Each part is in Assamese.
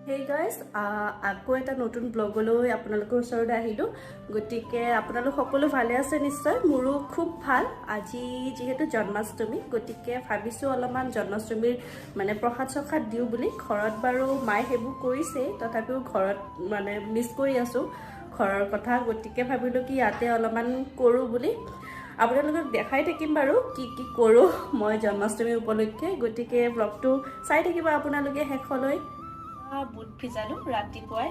হেই গাইজ, আকৌ এটা নতুন ব্লগলৈ আপোনালোকৰ ওচৰলৈ আহিলোঁ। গতিকে আপোনালোক সকলো ভালে আছে নিশ্চয়, মোৰো খুব ভাল। আজি যিহেতু জন্মাষ্টমী, গতিকে ভাবিছোঁ অলপমান জন্মাষ্টমীৰ মানে প্ৰসাদ চসাদ দিওঁ বুলি। ঘৰত বাৰু মায়ে সেইবোৰ কৰিছেই, তথাপিও ঘৰত মানে মিছ কৰি আছোঁ ঘৰৰ কথা। গতিকে ভাবিলোঁ কি ইয়াতে অলপমান কৰোঁ বুলি। আপোনালোকক দেখাই থাকিম বাৰু কি কি কৰোঁ মই জন্মাষ্টমী উপলক্ষে। গতিকে ব্লগটো চাই থাকিব আপোনালোকে শেষলৈ। বুট ভিজালোঁ ৰাতিপুৱাই,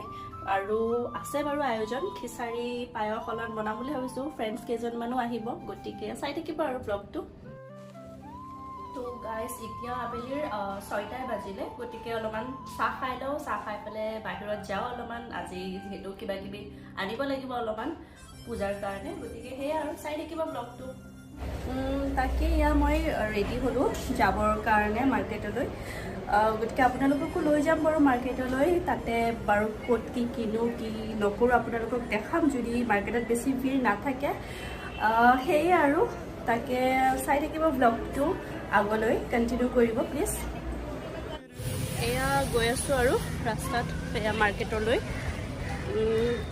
আৰু আছে বাৰু আয়োজন, খিচাৰি পায়স অলপ বনাম বুলি ভাবিছোঁ। ফ্ৰেণ্ডছ কেইজনমানো আহিব, গতিকে চাই থাকিব আৰু ব্লগটো। ত' গাইজ, এতিয়া আবেলিৰ 6টাই বাজিলে, গতিকে অলপমান চাহ খাই লওঁ। চাহ খাই পেলাই বাহিৰত যাওঁ অলপমান, আজি যিহেতু কিবা কিবি আনিব লাগিব অলপমান পূজাৰ কাৰণে। গতিকে সেয়া আৰু চাই থাকিব ব্লগটো। তাকে এয়া মই ৰেডি হ'লোঁ যাবৰ কাৰণে মাৰ্কেটলৈ। গতিকে আপোনালোককো লৈ যাম বাৰু মাৰ্কেটলৈ। তাতে বাৰু ক'ত কি কিনো কি নকৰোঁ আপোনালোকক দেখাম, যদি মাৰ্কেটত বেছি ভিৰ নাথাকে। সেয়ে আৰু তাকে চাই থাকিব ব্লগটো, আগলৈ কণ্টিনিউ কৰিব প্লিজ। এয়া গৈ আছোঁ আৰু ৰাস্তাত, এয়া মাৰ্কেটলৈ।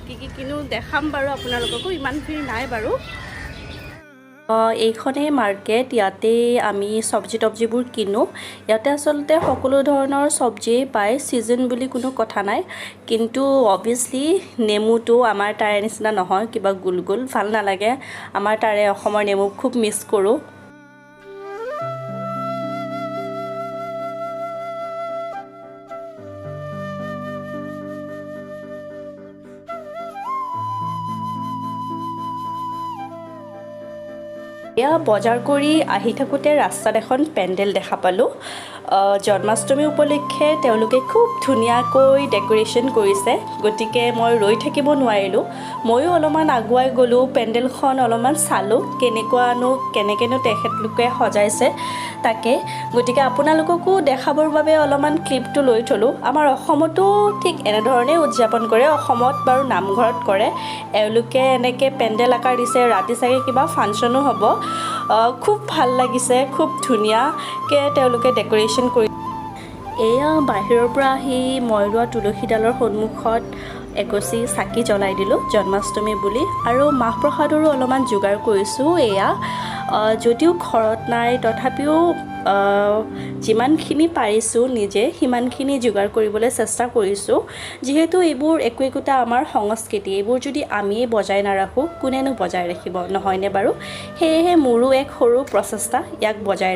কি কি কিনো দেখাম বাৰু আপোনালোককো, ইমান ভিৰ নাই বাৰু। এইখনেই মাৰ্কেট, ইয়াতে আমি চব্জি তব্জিবোৰ কিনো। ইয়াতে আচলতে সকলো ধৰণৰ চব্জিয়েই পায়, ছিজন বুলি কোনো কথা নাই। কিন্তু অভিয়াছলি নেমুটো আমাৰ তাৰে নিচিনা নহয়, কিবা গোল গোল ভাল নালাগে। আমাৰ তাৰে অসমৰ নেমু খুব মিছ কৰোঁ। এয়া বজাৰ কৰি আহি থাকোঁতে ৰাস্তাত এখন পেণ্ডেল দেখা পালোঁ। জন্মাষ্টমী উপলক্ষে তেওঁলোকে খুব ধুনীয়াকৈ ডেক'ৰেশ্যন কৰিছে, গতিকে মই ৰৈ থাকিব নোৱাৰিলোঁ। ময়ো অলপমান আগুৱাই গ'লোঁ, পেণ্ডেলখন অলপমান চালোঁ, কেনেকুৱানো কেনেকৈনো তেখেতলোকে সজাইছে তাকে। গতিকে আপোনালোককো দেখাবৰ বাবে অলপমান ক্লিপটো লৈ থ'লোঁ। আমাৰ অসমতো ঠিক এনেধৰণেই উদযাপন কৰে, অসমত বাৰু নামঘৰত কৰে। এওঁলোকে এনেকৈ পেণ্ডেল আকাৰ দিছে, ৰাতি চাগে কিবা ফাংচনো হ'ব। খুব ভাল লাগিছে, খুব ধুনীয়াকৈ তেওঁলোকে ডেক'ৰেশ্যন কৰি। এয়া বাহিৰৰ পৰা আহি মই ৰোৱা তুলসীডালৰ সন্মুখত এগছি চাকি জ্বলাই দিলোঁ জন্মাষ্টমী বুলি, আৰু মাহ প্ৰসাদৰো অলপমান যোগাৰ কৰিছোঁ। এয়া যদিও ঘৰত নাই, তথাপিও যিমানখিনি পাৰিছোঁ নিজে সিমানখিনি যোগাৰ কৰিবলৈ চেষ্টা কৰিছোঁ। যিহেতু এইবোৰ একো একোটা আমাৰ সংস্কৃতি, এইবোৰ যদি আমিয়েই বজাই নাৰাখোঁ কোনেনো বজাই ৰাখিব, নহয়নে বাৰু? সেয়েহে মোৰো এক সৰু প্ৰচেষ্টা ইয়াক বজাই